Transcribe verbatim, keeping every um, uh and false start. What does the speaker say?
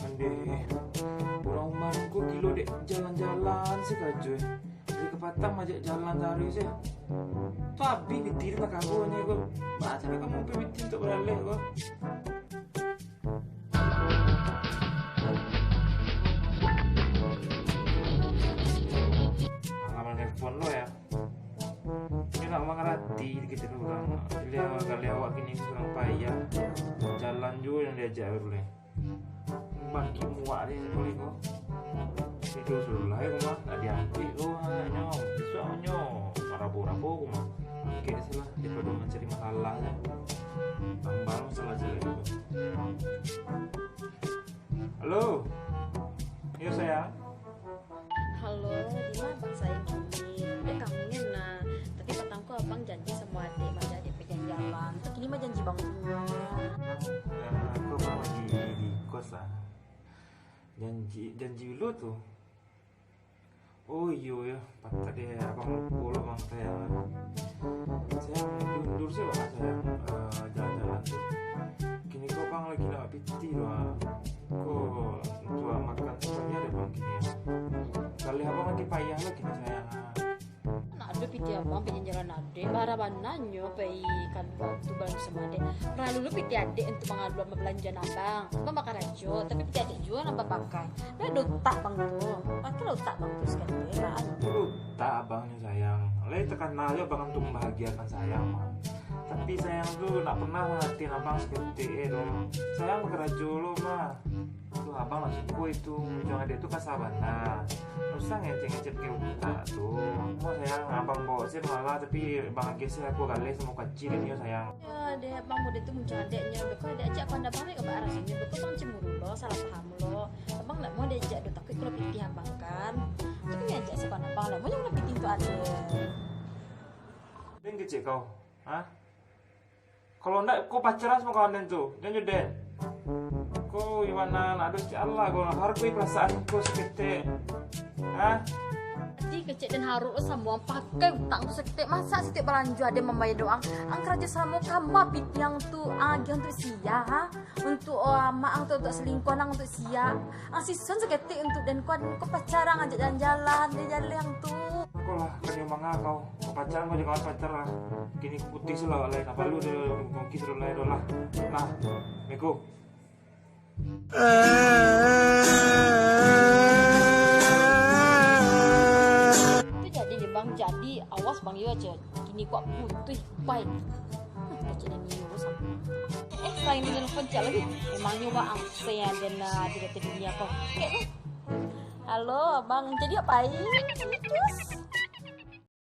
Andeh, urang umah ko gilo dek jalan-jalan sakajo, eh. Dari kapatang majak jalan taruih, eh. Tu abih pitih tu tak karuanyo ko. Baa caro ka mampia pitih tu baralek ko. Alah, nelpon lo yo. Inyo nak mangarati dikit dek urang. Galiah, galiah awak kini surang payah. Jalan juo nan diajak baru lai. Bangkik muak deh tadi ko. Tidur sudah lah ko mah. Tak diangkut ko, ha, nyo. Bisuak nyo marabo-rabo ko mah. Angkek se lah, daripado mancari masalah se. Tambah masalah se lai ko. Halo. Yo, sayang. Halo, di ma abang sayang kini? Dek kangen nah. Tapi patang ko abang janji samo adek, majak adek pai jalan-jalan. Tu kini mah janji bang juo. Yo, ko abang lagi di kos lah. Janji, janji dulu tu. Oh iyo yo, patang deh abang lupo lo bang sayang. Sayang, mundur se bang sayang, eh, jalan-jalan tu. Kini ko bang lagi nak pitih lo, ah. Ko untuak makan tu banyak deh bang kini, ah. Galiah abang lagi payah lo kini sayang, ah. Nak ado pitih abang pai jalan-jalan adek, bara bananyo pai kalua tu balanja samo adek. Paralu lo pitih adek untuak mangalua balanjoan abang. Abang bakarajo, tapi pitih adek juo nan abang pakai. Lah ado utak bang tu. Pakai lah utak bang tu sakali, eh, bang. Ado utak abang nyo sayang. Lah takana jo abang untuak mambahagiakan sayang mah. Tapi sayang tu ndak pernah marhatiin abang saketek, eh, doh. Sayang bakarajo lo mah. Tu abang ndak suko itu, muncuang adek tu kasa bana. Usah ngecek-ngecek ke utak tu. Mau sayang abang bawa se malah, tapi abang agiah se aku galeh samo kacil nyo sayang. Yo, deh, abang mudo tu muncuang adeknyo. Beko adek ajak kawan abang dek ka baa rasonyo. Beko abang cemburu lo, salah paham lo. Abang ndak mau diajak doh, takuik kalau pitih abang kan. Tapi nyo ajak se kawan abang lah. Mau nyo pitih tu adek. Den kecek kau, ha? Kalau ndak, ko pacaran samo kawan den tu. Jan jo den. Ko Iwana, ndak ado cek Allah ko. Hargoi perasaan ko saketek. Ha? Jadi kecek den harus lo samo ang pakai utang tu saketek. Masa satiok balanjo ado mambayar doang. Ang karajo samo kama pitih ang tu, agiah untuak sia, ha? Untuak, oh, amak ang tu, untuak selingkuh ang tu sia. Ang sison saketek untuak den ko, den ko pacar ang ajak jalan-jalan, jalan-jalan tu. Ko lah, kanai manga kau. Kau pacar kau jo kawan pacar lah. Kini putuih se lah, lai. Ndak paralu den mungkin sudah lai doh lah. Nah, Meko. Tu jadi deh, Bang. Jadi, awas, Bang, yo, cek. Kini ko putuih, pai. Hmm, kecek den iyo samo. Eh, eh, lain di nelpon cek lagi. Emangnyo, Bang, ang se yo den, ah, di dunia ko. Kek tu. Halo, Abang. Jadi apo ai? Cus.